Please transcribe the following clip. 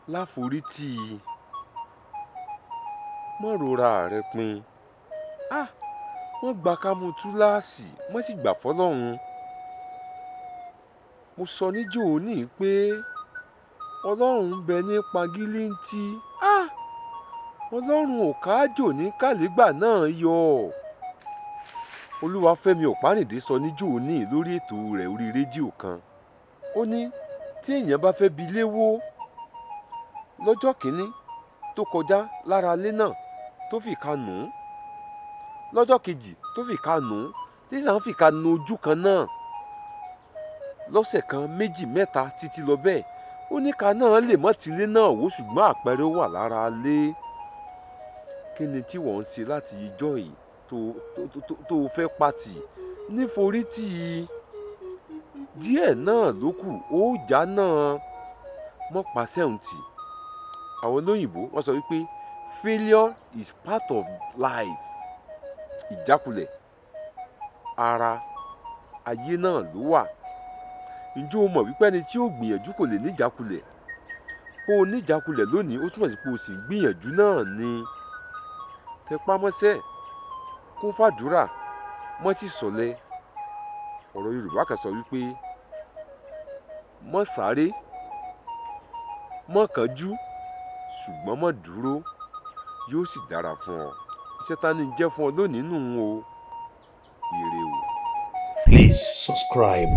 Láforítì, mọ́ rora rẹ pin. Ah, wọ́n gba kámú túláàsì, wọ́n sì gbà fọlọ́run. Mo sọ níjọ́ òní pé Ọlọ́run ń bẹ ní pangílíntí. Ah, Ọlọ́run ò kájò ní kàlẹ́gbà náà yọ. Olúwafẹ́mi Ọ̀pánìdé sọ níjọ́ òní lórí ètò rẹ̀ orí rédíò kan. Ó ní tí èèyàn bá fẹ́ bi léwó lọ́jọ́ kìíní tó kọjá lára ilé náà tó fi ka nù ún, lọ́jọ́ kejì tó fi ka nù ún, tí sàn fi ka nu ojú kan náà lọ́sẹ̀ kan, méjì, mẹ́ta, títí lọ bẹ́ẹ̀, ó ní ká náà lè mọ́ tilé náà wò, ṣùgbọ́n àpẹẹrẹ wà lára lé. Kí ni tí wọ́n ń ṣe láti ijọ́ yìí tó o fẹ́ patì? Níforítì díẹ̀ náà ló kù, ó já náà mọ́ pàṣẹ òun tì. Àwọn olóyìnbó wọ́n sọ wípé failure is part of life. Ìjákulẹ̀ ara ayé náà ló wà. Ǹjẹ́ o mọ̀ wípé ẹni tí ó gbìyànjú kò lè níjákulẹ̀? Kó o níjákulẹ̀ lónìí, ó túmọ̀ sí pé o sì ń gbìyànjú náà ni. Tẹpá mọ́ṣẹ́, kún fàdúrà, mọ́ sì sọ̀lẹ. Ọ̀rọ̀ Yorùbá kan sọ wípé mọ́ sáré, mọ́ kánjú, ṣùgbọ́n mọ́ dúró, yóò sì dára fún ọ. Iṣẹ́ tá ní jẹ́ fún ọ lónìí nù o. Ire o. Please subscribe.